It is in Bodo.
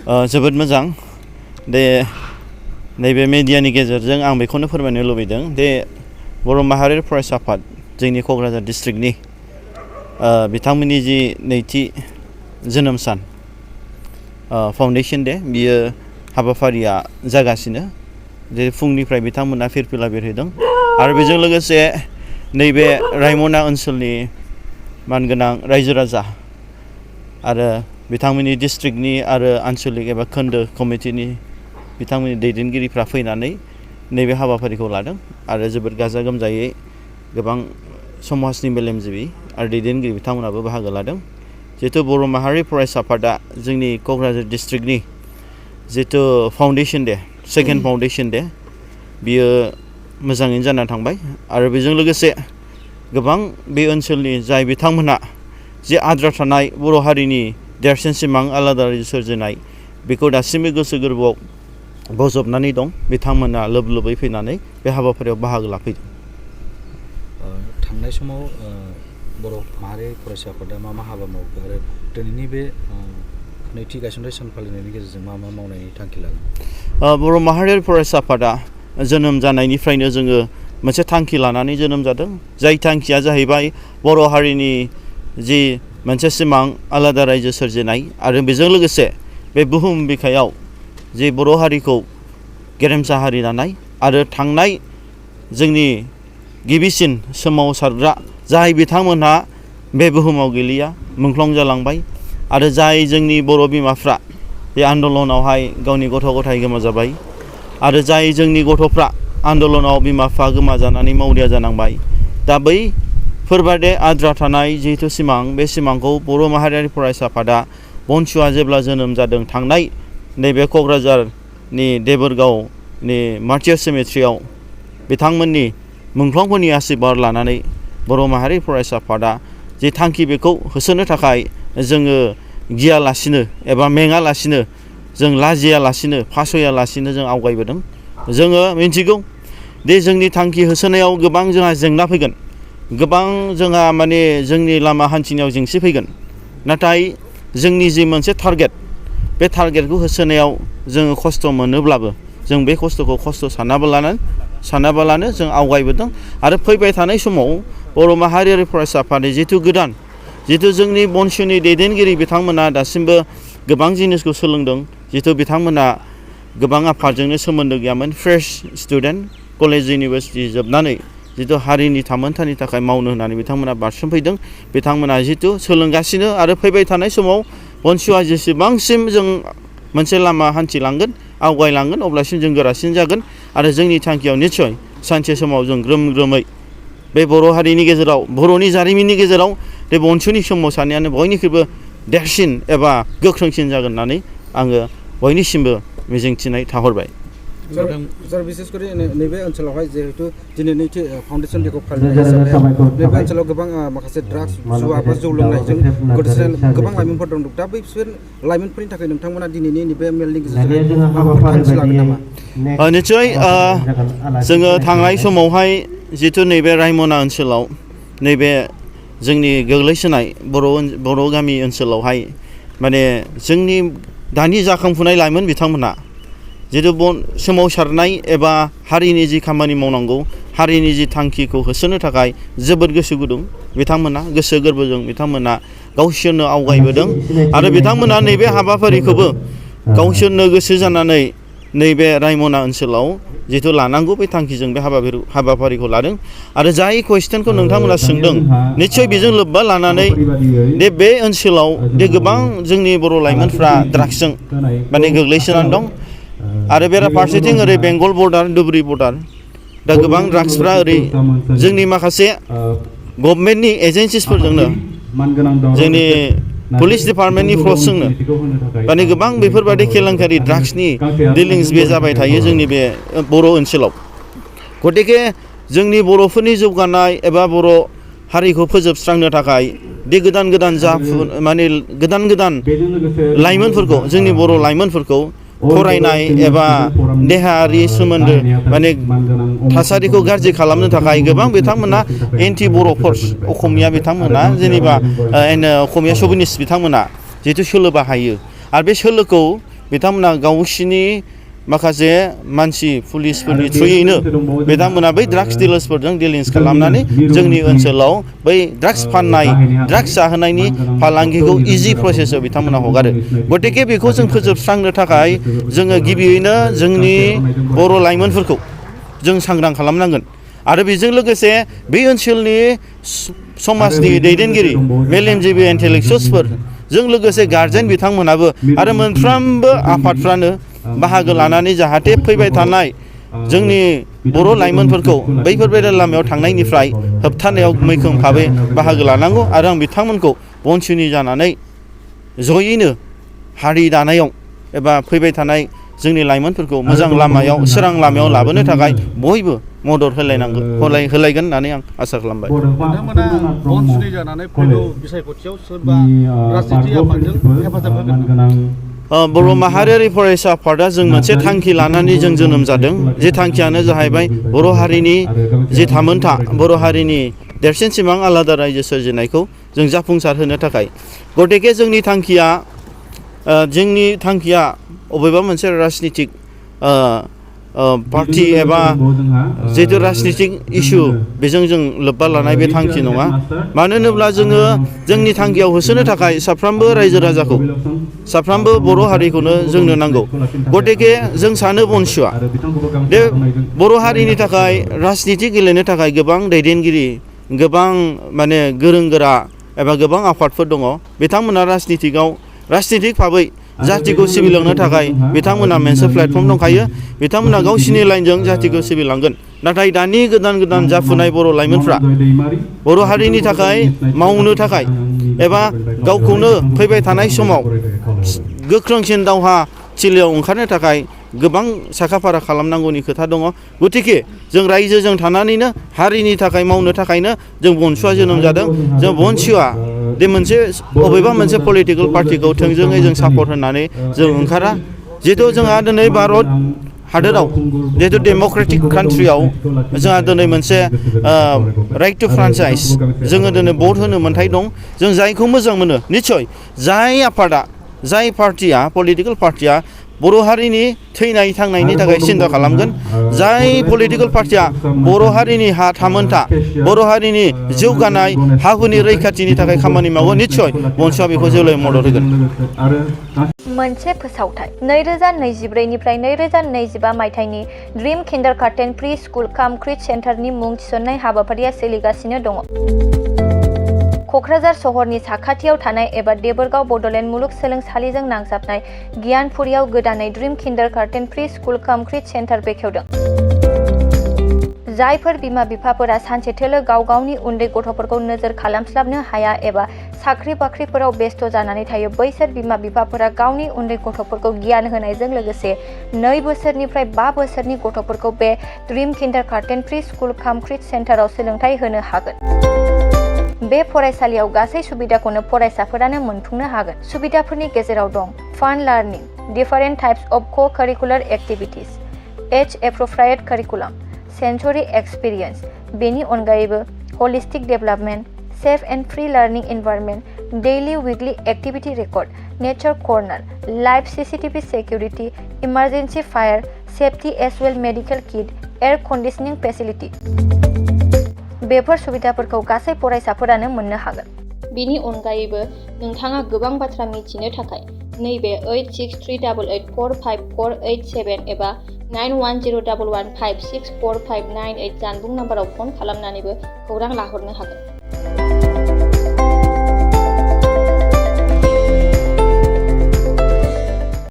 जोबोद मोजां दे नैबे मेडियानि गेजेरजों आं बेखौनो फोरमायनो लुबैदों दे बर' माहारियारि फरायसा आफाद जोंनि क'क्राझार डिस्ट्रिक्टनि बिथांमोननि जि नैथि जोनोम सान फाउन्डेसन डे बियो हाबाफारिया जागासिनो जे फुंनिफ्राय बिथांमोना फिरफिला बिरहोदों आरो बेजों लोगोसे नैबे रायमना ओनसोलनि मानगोनां रायजो राजा आरो बिथांमोननि डिस्ट्रिक्टनि आरो आन्चलिक एबा खोन्दो कमिटिनि बिथांमोननि दैदेनगिरिफ्रा फैनानै नैबे हाबाफारिखौ लादों आरो जोबोद गाजा गोमजायै गोबां समाजनि मेलेमजिबि आरो दैदेनगिरि बिथांमोनाबो बाहागो लादों जिहेतु बर' माहारि फरायसा आफादा जोंनि क'क्राझार डिस्ट्रिक्टनि जिहेतु foundation day second foundation day बियो मोजाङैनो जानानै थांबाय आरो बेजों लोगोसे गोबां बे ओनसोलनि जाय बिथांमोनहा जे आद्रा थानाय बर' हारिनि देरसिन सिमां आलादा रायजो सोरजिनाय बेखौ दासिमबो गोसो गोरबोआव बजबनानै दं बिथांमोना लोब लोबै फैनानै बे हाबाफारियाव बाहागो लाफैदों। थांनाय समाव बर' माहारि फरायसा आफादा मा हाबा मावखो आरो दिनैनि बे नैथि गायसनथाय सान फालिनायनि गेजेरजों मा मावनायनि थांखि लागोन? बर' माहारियारि फरायसा आफादा जोनोम जानायनिफ्रायनो जोङो मोनसे थांखि लानानै जोनोम जादों जाय थांखिया जाहैबाय बर' हारिनि जि मोनसे सिमां आलादा रायजो सोरजिनाय आरो बेजों लोगोसे बे बुहुम बिखायाव जे बर' हारिखौ गेरेमसा हारि दानाय आरो थांनाय जोंनि गिबिसिन सोमावसारग्रा जाय बिथांमोनहा बे बुहुमाव गैलिया मुंख्लं जालांबाय आरो जाय जोंनि बर' बिमाफ्रा बे आन्दलनावहाय गावनि गथ' गथाय गोमाजाबाय आरो जाय जोंनि गथ'फ्रा आन्दलनाव बिमा बिफा गोमाजानानै मावरिया जानांबाय दा बैफोरबादि आद्रा थानाय जिहेतु सिमां बे सिमांखौ बर' माहारियारि फरायसा आफादा BoNSUआ जेब्ला जोनोम जादों थांनाय नैबे क'क्राझारनि देबोरगावनि मार्टियार सेमेट्रियाव बिथांमोननि मुंख्लंफोरनि आशीर्बाद लानानै बर' माहारि फरायसा आफादा जे थांखि बेखौ होसोनो थाखाय जोङो गियालासिनो एबा मेङालासिनो जों लाजियालासिनो फासयालासिनो जों आवगायबोदों। जोङो मिन्थिगौ दे जोंनि थांखि होसोनायाव गोबां जोंहा जेंना फैगोन गोबां जोंहा माने जोंनि लामा हान्थिनायाव जेंसि फैगोन नाथाय जोंनि जि मोनसे टारगेट बे टारगेटखौ होसोनायाव जोङो खस्थ' मोनोब्लाबो जों बे खस्थ'खौ खस्थ' सानाबालानो जों आवगायबोदों आरो फैबाय थानाय समाव बर' माहारियारि फरायसा आफादनि जिथु जोंनि BoNSUनि दैदेनगिरि बिथांमोना दासिमबो गोबां जिनिसखौ सोलोंदों जिथु बिथांमोना गोबां आफादजोंनो सोमोन्दो गैयामोन फ्रेश स्टुडेन्ट कलेज इउनिभारसिटि जोबनानै जिथु हारिनि थामोनथानि थाखाय मावनो होननानै बिथांमोना बारसोमफैदों बिथांमोना जिथु सोलोंगासिनो आरो फैबाय थानाय समाव BoNSUआ जेसेबांसिम जों मोनसे लामा हान्थिलांगोन आवगायलांगोन अब्लासिम जों गोरासिन जागोन आरो जोंनि थांखियाव निस्सय सानसे समाव जों ग्रोम ग्रोमै बे बर' हारिनि गेजेराव बर'नि जारिमिननि गेजेराव बे BoNSUनि सोमावसारनायानो बयनिख्रुइबो देरसिन एबा गोख्रोंसिन जागोन होननानै आङो बयनिसिमबो मिजिंथिनाय थाहरबाय। सर बिसेस करि नैबे ओनसोलावहाय जिहेतु दिनै नैथि फाउन्डेसन डेखौ फालिनाय हिसाबै नैबे ओनसोलाव गोबां माखासे ड्राग्स जुवा बा जौ लोंनायजों गोदोसोनाय गोबां लाइमोनफोर दं दा बैसोर लाइमोनफोरनि थाखाय नोंथांमोना दिनैनि नैबे मेलनि गेजेरजों माबाफोर थांखि लागोन नामा? निस्सय जोङो थांनाय समावहाय जिथु नैबे रायमना ओनसोलाव नैबे जोंनि गोग्लैसोनाय बर' गामि ओनसोलावहाय माने जोंनि दानि जाखांफुनाय लाइमोन बिथांमोनहा जिथु सोमावसारनाय एबा हारिनि जि खामानि मावनांगौ हारिनि जि थांखिखौ होसोनो थाखाय जोबोद गोसो गुदुं बिथांमोना गोसो गोरबोजों बिथांमोना गावसोरनो आवगायबोदों आरो बिथांमोना नैबे हाबाफारिखौबो गावसोरनो गोसो जानानै नैबे रायमना ओनसोलाव जिथु लानांगौ बे थांखिजों बे हाबाफारिखौ लादों आरो जाय कुइसनखौ नोंथांमोना सोंदों निस्सय बेजों लोब्बा लानानै बे ओनसोलाव गोबां जोंनि बर' लाइमोनफ्रा ड्राग्सजों माने गोग्लैसोनानै दं आरो बेराफारसेथिं ओरै बेंगल बर्डार धुबुरि बर्डार दा गोबां ड्राग्सफ्रा ओरै जोंनि माखासे गभर्नमेन्टनि एजेन्सिसफोरजोंनो जोंनि पुलिस डिपार्टमेन्टनि फर्सजोंनो माने गोबां बेफोरबायदि केलेंकारि ड्राग्सनि डिलिंस बे जाबाय थायो जोंनि बे बर' ओनसोलाव गतिके जोंनि बर'फोरनि जौगानाय एबा बर' हारिखौ फोजोबस्रांनो थाखाय बे गोदान गोदान लाइमोनफोरखौ जोंनि बर' लाइमोनफोरखौ फरायनाय एबा देहायारि सोमोन्दो माने थासारिखौ गाज्रि खालामनो थाखाय गोबां बिथांमोना एन्टि बर' फर्स असमिया बिथांमोना जेनेबा असमिया सबिनिस्ट बिथांमोना जिहेतु सोलो बाहायो आरो बे सोलोखौ बिथांमोना गावसिनि माखासे मानसि पुलिसफोरनि थ्रुयैनो बिथांमोना बै ड्राग्स डिलार्सफोरजों डिलिंस खालामनानै जोंनि ओनसोलाव बै ड्राग्स फाननाय ड्राग्स जाहोनायनि फालांगिखौ इजि प्रसेसआव बिथांमोना हगारो गतिके बेखौ जों फोजोबस्रांनो थाखाय जोङो गिबियैनो जोंनि बर' लाइमोनफोरखौ जों सांग्रां खालामनांगोन आरो बेजों लोगोसे बे ओनसोलनि समाजनि दैदेनगिरि मेलेमजिबि इन्टेलेक्सुयेल्सफोर जों लोगोसे गार्जेन बिथांमोनाबो आरो मोनफ्रोमबो आफादफ्रानो बाहागो लानानै जाहाथे फैबाय थानाय जोंनि बर' लाइमोनफोरखौ बैफोरबायदि लामायाव थांनायनिफ्राय होबथानायाव मैखोम भाबै बाहागो लानांगौ आरो आं बिथांमोनखौ बनसुनि जानानै जयैनो हारि दानायाव एबा फैबाय थानाय जोंनि लाइमोनफोरखौ मोजां लामायाव सोरां लामायाव लाबोनो थाखाय बयबो मदद होलायगोन होननानै आं आसा खालामबाय। नोंथांमोना बनसुनि जानानै फैगौ बिसायख'थियाव सोरबा राजनिति आफादजों हेफाजाब होगोन? बर' माहारियारि फरायसा आफादा जों मोनसे थांखि लानानै जों जोनोम जादों जे थांखियानो जाहैबाय बर' हारिनि जे थामोनथा बर' हारिनि देरसिन सिमां आलादा रायजो सोरजिनायखौ जों जाफुंसार होनो थाखाय गतिके जोंनि थांखिया अबेबा मोनसे राजनितिक पार्टि एबा जिहेतु राजनितिक इसु बेजों जों लोब्बा लानाय बे थांखि नङा मानो होनोब्ला जोङो जोंनि थांखियाव होसोनो थाखाय साफ्रोमबो रायजो राजाखौ साफ्रोमबो बर' हारिखौनो जोंनो नांगौ गतिके जों सानो बनसुआ बे बर' हारिनि थाखाय राजनिति गेलेनो थाखाय गोबां दैदेनगिरि गोबां माने गोरों गोरा एबा गोबां आफादफोर दङ बिथांमोना राजनितिक भाबै जातिखौ सिबिलांनो थाखाय बिथांमोना मोनसे प्लेटफर्म दंखायो बिथांमोना गावसिनि लाइनजों जातिखौ सिबिलांगोन नाथाय दानि गोदान जाफुनाय बर' लाइमोनफ्रा बर' हारिनि थाखाय मावनो थाखाय एबा गावखौनो फैबाय थानाय समाव गोख्रोंसिन दावहा थिलियाव ओंखारनो थाखाय गोबां साखाफारा खालामनांगौनि खोथा दङ गतिके जों रायजोजों थानानैनो हारिनि थाखाय मावनो थाखायनो जों बनसुआ जोनोम जादों जों बनसुआ दे मोनसे बबेबा मोनसे पलिटिकेल पार्टिखौ थोंजोङै जों सापर्ट होनानै जों ओंखारा जिहेतु जोंहा दिनै भारत हादोराव जिहेतु डेम'क्रेटिक कान्ट्रियाव जोंहा दिनै मोनसे राइट टु फ्रान्चाइज जोङो दिनै भट होनो मोन्थाय दं जों जायखौ मोजां मोनो निस्सय जाय पार्टिया पलिटिकेल पार्टिया बर' हारिनि थैनाय थांनायनि थाखाय सिन्था खालामगोन जाय पलिटिकेल पार्टिया बर' हारिनि हा थामोनथा बर' हारिनि जौगानाय हा हुनि रैखाथिनि थाखाय खामानि मावो निस्सय बनसुआ बेखौ जेब्लायबो मदद होगोन। मोनसे फोसावथाय 2024निफ्राय 2025 मायथाइनि ड्रिम किन्डारगार्टेन प्रि स्कुल काम क्रिट सेन्टारनि मुं थिसननाय हाबाफारिया सोलिगासिनो दङ। क'क्राझार सहरनि साखाथियाव थानाय एबा देबोरगाव बड'लेण्ड मुलुगसोलोंसालिजों नांजाबनाय गियानपुरियाव गोदानै ड्रिम किन्डारगार्टेन प्रि स्कुल काम क्रिट सेन्टार बेखेवदों। जायफोर बिमा बिफाफोरा सानसे थोलो गाव गावनि उन्दै गथ'फोरखौ नोजोर खालामस्लाबनो हाया एबा साख्रि बाख्रिफोराव बेस्थ' जानानै थायो बैसोर बिमा बिफाफोरा गावनि उन्दै गथ'फोरखौ गियान होनायजों लोगोसे 2 बोसोरनिफ्राय 5 बोसोरनि गथ'फोरखौ बे ड्रिम किन्डारगार्टेन प्रि स्कुल काम क्रिट सेन्टाराव सोलोंथाइ होनो हागोन। बे फरायसालियाव गासै सुबिदाखौनो फरायसाफोरानो मोनफुंनो हागोन। सुबिदाफोरनि गेजेराव दं fun learning, different types of co-curricular activities, age appropriate curriculum, sensory experience, बेनि अनगायैबो holistic development, safe and free learning environment, daily weekly activity record, nature corner, live CCTV security, emergency fire safety as well medical kit, air conditioning facility. बेफोर सुबिदाफोरखौ गासै फरायसाफोरानो मोननो हागोन। बेनि अनगायैबो नोंथाङा गोबां बाथ्रा मिथिनो थाखाय नैबे 8638454887 एबा 9101156459 जानबुं नाम्बाराव फन खालामनानैबो खौरां लाहरनो हागोन।